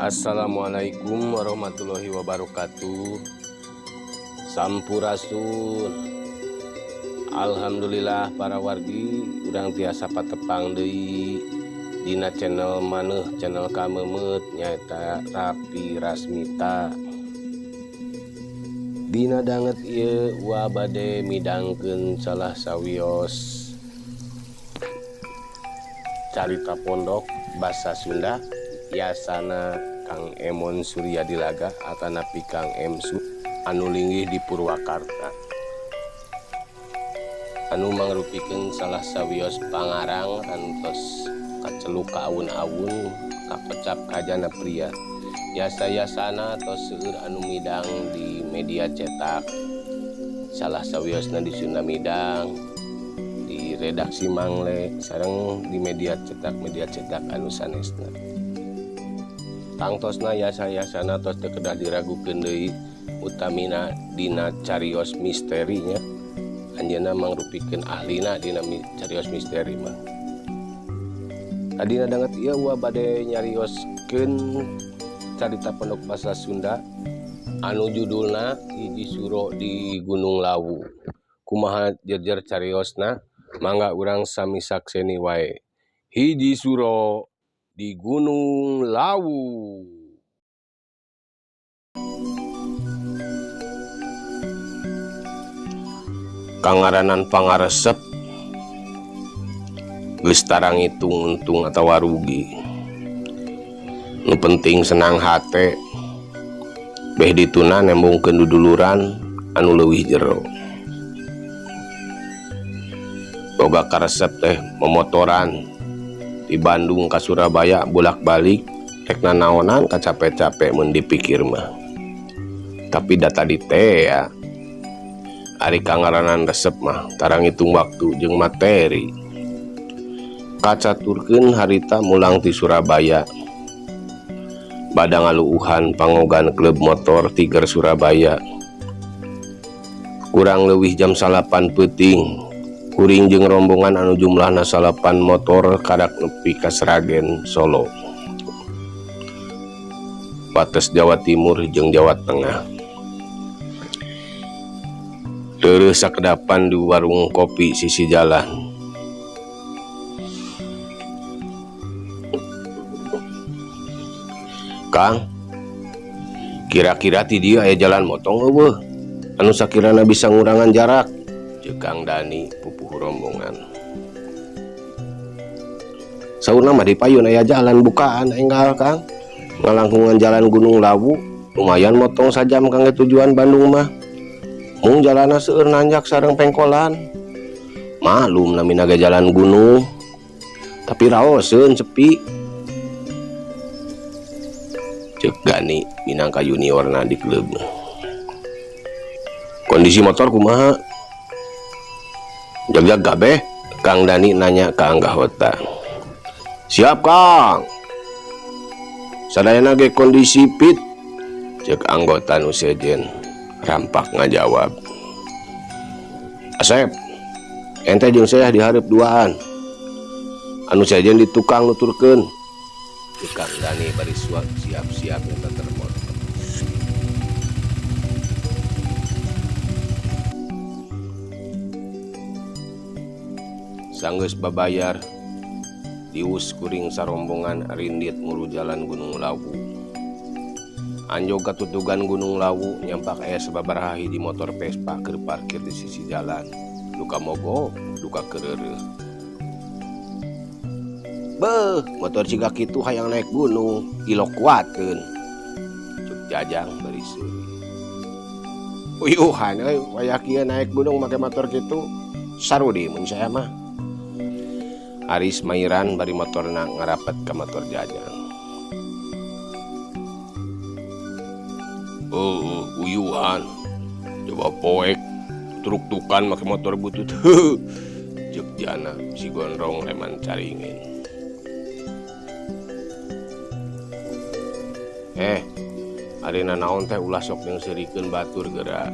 Assalamualaikum warahmatullahi wabarakatuh. Sampurasun. Alhamdulillah para wargi urang tiasa patepang deui dina channel maneuh, channel kameumeut nyaeta Rapi Rasmita. Dina danget ieu wa bade midangkeun salah sawios carita pondok basa Sunda yasana Kang Emon Suryadilaga atanapi Kang Emsu anu linggih di Purwakarta, anu mangrupikeun salah sawios pangarang anu tos kaceluk ka awun-awun kakecap kajana pria. Yasa-yasana tos seueur anu midang di media cetak, salah sawiosna di Sunda Midang, di redaksi Mangle, sareng di media cetak anu sanesna. Tangtosna yasa-yasana tos teu kedah diragukeun deui, utamina dina carios misterinya. Anjeunna mangrupikeun ahlina dina carios misteri mah. Tadina danget ieu wa bade nyarioskeun carita pondok basa Sunda anu judulna Hiji Suro di Gunung Lawu. Kumaha jejer cariosna, mangga urang sami sakseni wae. Hiji Suro di Gunung Lawu. Kangaranan pangaresep geus tara ngitung untung atawa rugi. Nu penting senang hate, beh dituna nembungkeun duduluran anu leuwih jero. Boga karesep teh memotoran di Bandung ka Surabaya bolak-balik rek nanaonan kacape-cape mun dipikir mah. Tapi da tadi teh ya, ari kangaranan resep mah tara ngitung waktu jeung materi. Kacaturkeun harita mulang ti Surabaya, bada ngaluuhan pangogan klub motor Tiger Surabaya. Kurang leuwih jam 9 peuting, kuring jeung rombongan anu jumlahna 8 motor kadak nepi ka Sragen Solo, wates Jawa Timur jeung Jawa Tengah. Terus sakedapan di warung kopi sisi jalan. Kang, kira-kira ti dieu aya jalan motong eueuh anu sakirana bisa ngurangan jarak? Ceuk Kang Dani pupuhu rombongan. Saurna mah di payun aya jalan bukaan enggal Kang. Ngalangkungan jalan Gunung Lawu lumayan motong sajam kangge tujuan Bandung mah. Mung jalanna seueur nanjak sareng pengkolan. Maklum namina ge jalan gunung. Tapi raoseun sepi. Ceuk Gani minangka juniorna di klub. Kondisi motor kumaha? Jag-jag kabeh? Kang Dani nanya ka anggota. Siap Kang. Sadayana ge kondisi fit. Ceuk anggota nu sejen rampak ngajawab. Asep, ente jeung saya dihareup duaan. Anu sejen di tukang nuturkeun. Ceuk Kang Dani bari siap-siap eta termotor. Sanggeus babayar dius kuring sarombongan rindit muru jalan Gunung Lawu. Anjog katutugan Gunung Lawu nyampak aya sababaraha hiji motor Vespa keur parkir di sisi jalan. Duka mogok, duka kereureuh. Beuh, motor siga kitu hayang naik gunung, ilok kuateun. Cuk Jajang bari seuri. Uyuhan euy, wayah kieu naik gunung make motor kitu, sarudi mun saya mah. Aris Mairan bari motorna ngarapet ka motor Jajang. Oh, uyuhan. Coba poek truk-trukan make motor butut. Ceuk Jana si gondrong leman caringin. Ari nanaon teh ulah sok nyeungseurikeun batur geura.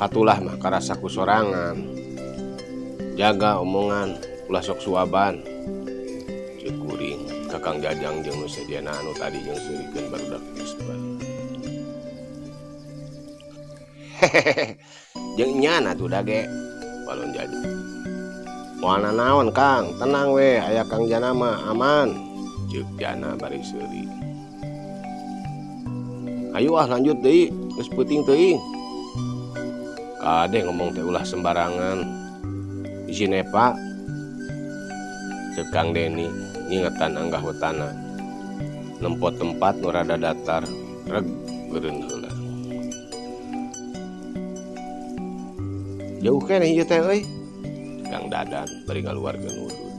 Katulah mah karasa ku sorangan. Jaga omongan, ulah sok suaban. Ceuk kuring ka Kang Jajang jeung nu sejenna anu tadi jeung seurikeun barudak Esper. Hehehe, jeung nyana tuh dage balon Jajang. Moal nanaon Kang, tenang we, aya Kang Jana mah aman. Ceuk Jana bari seuri. Ayo ah lanjut deui, geus peuting teuing. Kade ngomong teh ulah sembarangan. Isi nepa. Ceuk Kang Deni ngingetan anggah wetana. Nempo tempat nu rada datar, reg beureun heula. Jauh keneh ieu teh euy. Kang Dadan bari ngaluarkeun udud.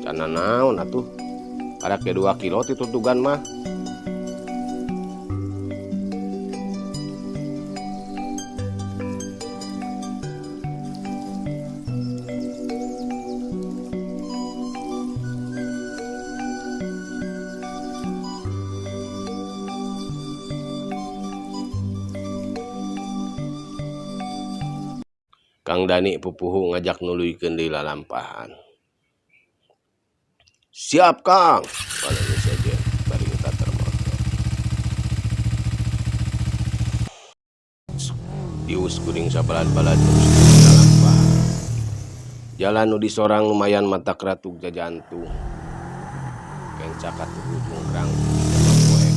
Can naon atuh? Karak ge 2 kilo ti tutugan mah. Kang Dani pupuhu ngajak nuluykeun deui lalampahan. Siap Kang, balon saja bari ngetater motor. Dius kuring sabalad-balad terus lalampahan. Jalan nu disorang lumayan mata keratug jajantung. Kencak atuh ujung kerang jama poek.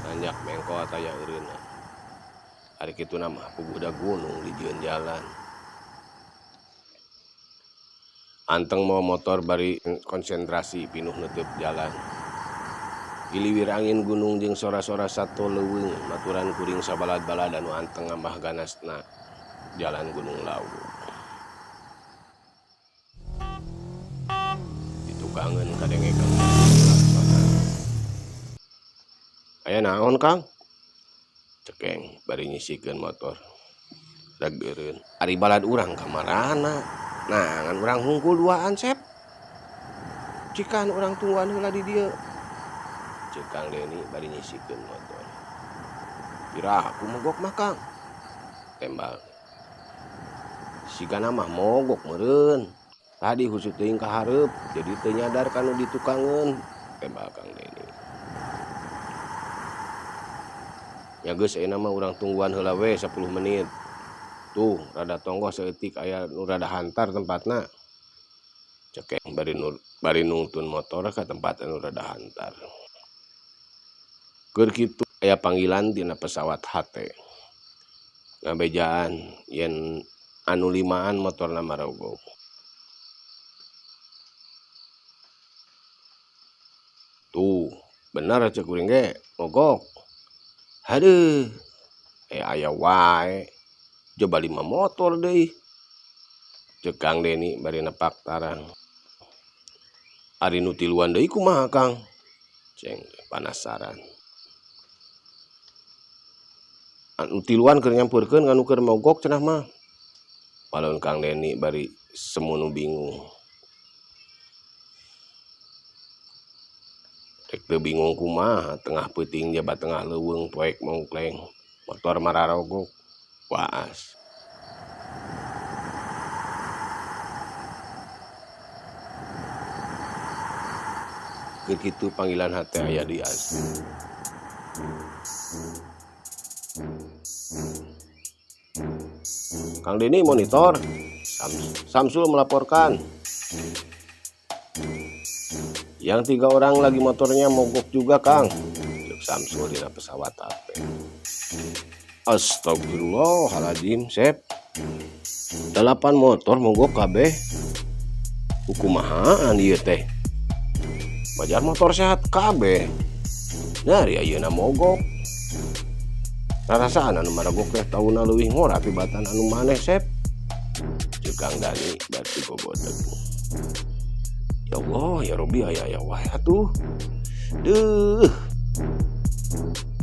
Nanjak mengko ataya eureunna. Ari kitu mah puguh da gunung dijieun jalan. Anteng mawa motor bari konsentrasi pinuh neuteub jalan. Giliwir angin gunung jeung sora-sora sato leuweung maturan kuring sabalad-balad anu anteng ngambah ganasna jalan Gunung Lawu. Ditukangeun kadenge Kang. Aya naon Kang? Cekeng bari nyisikeun motor. Dageureun. Ari balad urang ka marana? Nah, ngan urang hungkul duaan sep. Cikan urang tungguan heula di dieu. Ceuk Kang Deni bari nyisikeun motor. Pira aku mogok mah Kang. Tembal. Sigana mah mogok meureun. Tadi husut teuing ka hareup jadi teu nyadar kanu ditukangeun. Tembal Kang Deni. Ya geus ayeuna mah urang tungguan heula we 10 menit. Tuh rada tonggoh saeutik aya nu rada hantar tempatna. Cekeng bari nungtun motor ka tempat anu rada hantar. Keur kitu aya panggilan tina pesawat HT. Ngabejaan yen anu limaan motorna marogok. Tuh bener ceuk kuring ge mogok. Haduh, aya wae. Coba 5 motor deui. Ceuk Kang Deni bari nepak tarang. Ari nu tiluan deui kumaha Kang? Ceng panasaran. Anu tiluan keur nyampurkeun anu keur mogok cenah mah. Balon Kang Deni bari semunu bingung. Rek teu bingung kumaha tengah peuting jaba tengah leuweung poek mongkleng motor mararogok waas. Keur kitu panggilan hate aya di asup. Kang Deni monitor. Samsul melaporkan. Yang 3 orang lagi motornya mogok juga Kang. Cek Samsul dina pesawat HP. Astagfirullahaladzim, Sep. 8 motor mogok kabeh. Kumahaan ieu teh? Wajar motor sehat kabeh. Dari ayeuna mogok. Rarasaan anu maragok teh tauna leuwih ngora tibatan anu maneh, Sep. Ceuk Kang Dani berarti gogodeg. Ya Allah, ya Rabbi, aya aya wae atuh. Duh.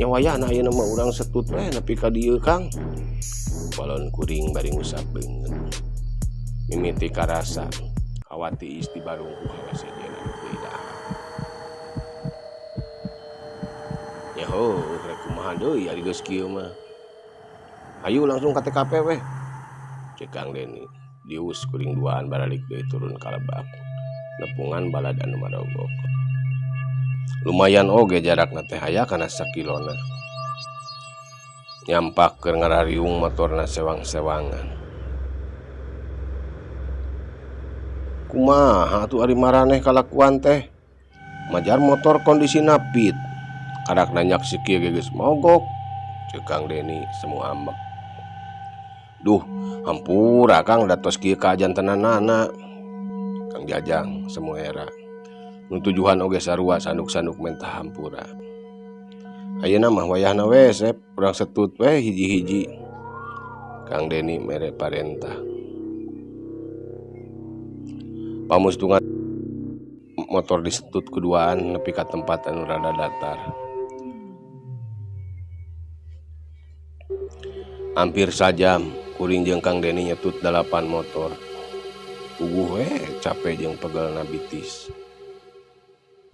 Nya wayahna ayeuna mah urang setut we nepi ka dieu, Kang. Balon kuring bari ngusap beungeut. Mimiti karasa kawati isti barung ku hawa sejenna nu teu dahar. Ya heuh, rek kumaha deui ari geus kieu mah. Hayu langsung ka TKP weh. Ceuk Kang Deni, dius kuring duaan baralik deui turun ka lebak. Nepungan balad anu marogok. Lumayan oge jarakna teh aya kana sakilona. Nyampak keur ngarariung motorna sewang-sewangan. Kumaha atuh ari maraneh kalakuan teh? Majar motor kondisina pit. Karak nanyak si kieu ge geus mogok. Ceuk Kang Deni semu ambek. Duh, hampura Kang da tos kieu kajantenanana. Kang Jajang semu era. Nu tujuhan oge sarua sanduk-sanduk mentah hampura. Ayeuna mah wayahna we Sep, urang setut we hiji-hiji. Kang Deni mere parentah. Pamustungan motor disetut kuduaan nepi ka tempat anu rada datar. Hampir sajam kuring jeung Kang Deni nyetut 8 motor. Puguh we capek jeung pegelna bitis.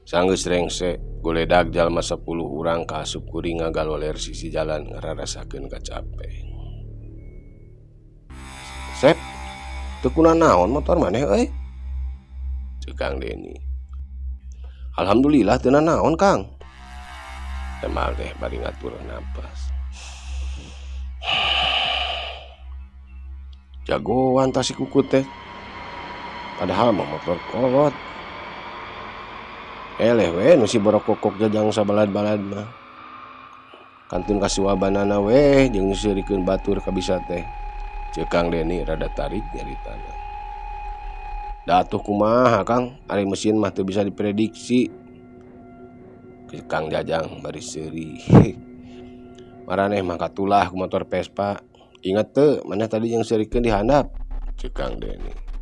Sanggeus rengse goledag jalma 10 urang kaasup kuring ngagaloler sisi jalan ngararasakeun kacape. Sep, teu kunanaon motor maneh euy? Ceuk Kang Deni. Alhamdulillah teu nanaon Kang. Temal teh bari ngatur napas. Jagoan tah si kukut teh. Padahal mah motor kolot. Eleh we nu si borokokok Jajang sabalad-balad mah. Kantun kasuabanana we jeung seurikeun batur kabisa teh. Ceuk Kang Deni rada tarik nyaritana. Da atuh kumaha Kang, ari mesin mah teu bisa diprediksi. Ceuk Kang Jajang bari seuri. Maraneh mah katulah ku motor Vespa. Ingat teu maneh tadi jeung seurikeun di handap? Ceuk Kang Deni.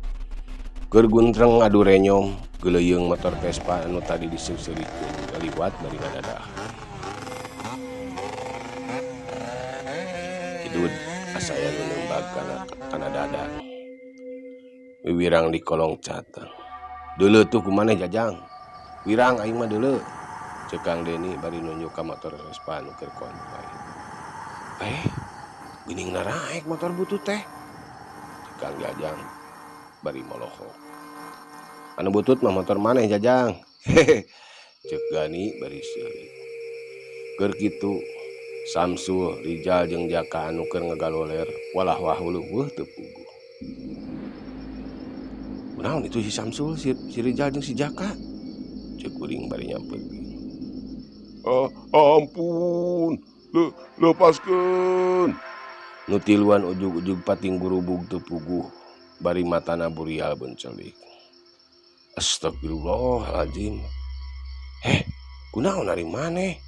Keur guntreng adu renyom, geuleuyeung motor Vespa anu tadi diseurikeun ngaliwat bari ngadadah. Idud asa aya nu nembag kana dada. Wiwirang di kolong catang. Deuleu tuh kumaneh Jajang. Wirang aing mah deuleu. Ceuk Kang Deni bari nunjuk ka motor Vespa anu keur konvoy. Geuning naraek motor butut teh. Ceuk Kang Jajang bari molohok. Anu butut mah motor maneh Jajang. Hehe. Ceuk Gani bari seuri. Keur kitu Samsul, Rijal jeung Jaka anu keur ngagaloler walah wah huluh teu puguh. Kunaon itu si Samsul, si Rijal jeung si Jaka? Ceuk kuring bari nyampeurkeun. Ampun, lepaskeun. Nu tiluan ujug-ujug pating gurubug teu puguh bari matana burial bencelik. Astagfirullahaladzim. Kunaon ari maneh?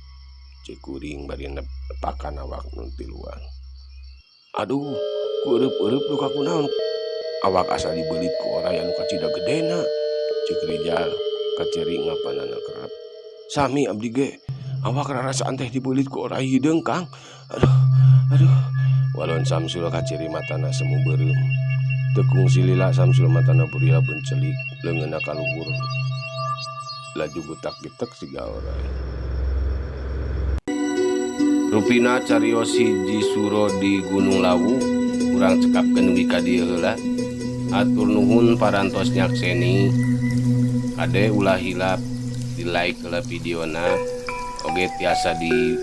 Ceuk kuring bari nepakan awak nu tiluan. Aduh, ku eureub-eureub duka kunaon. Awak asa dibeulit ku oray anu kacida gedena. Ceuk Rijal kaciri ngapanana kerep. Sami abdi ge, awak rarasaan teh dibeulit ku oray hideung Kang. Aduh, aduh. Walon Samsul kaciri matana semu beureum. Teu kungsi lila Samsul matana burial bencelik, leungeunna ka luhur. Laju gutak-gitek siga oray. Rupina carios hiji suro di Gunung Lawu, urang cekapkeun dugi ka dieu heula. Atur nuhun parantos nyakseni. Kade ulah hilap di like heula videona, oge tiasa di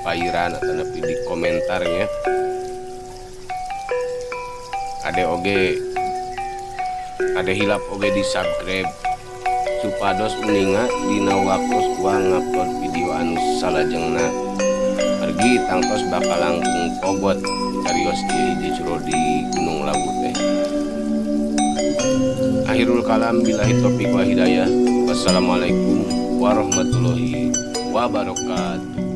pairan atanapi di komentarnya. Kade oge kade hilap oge di subscribe supados uninga dina waktos urang ngupload video anu salajengna. Pergi tangtos bakal langkung pogot carios ieu hiji suro di Gunung Lawu teh. Akhirul kalam billahi taufiq wal hidayah. Wassalamualaikum warahmatullahi wabarakatuh.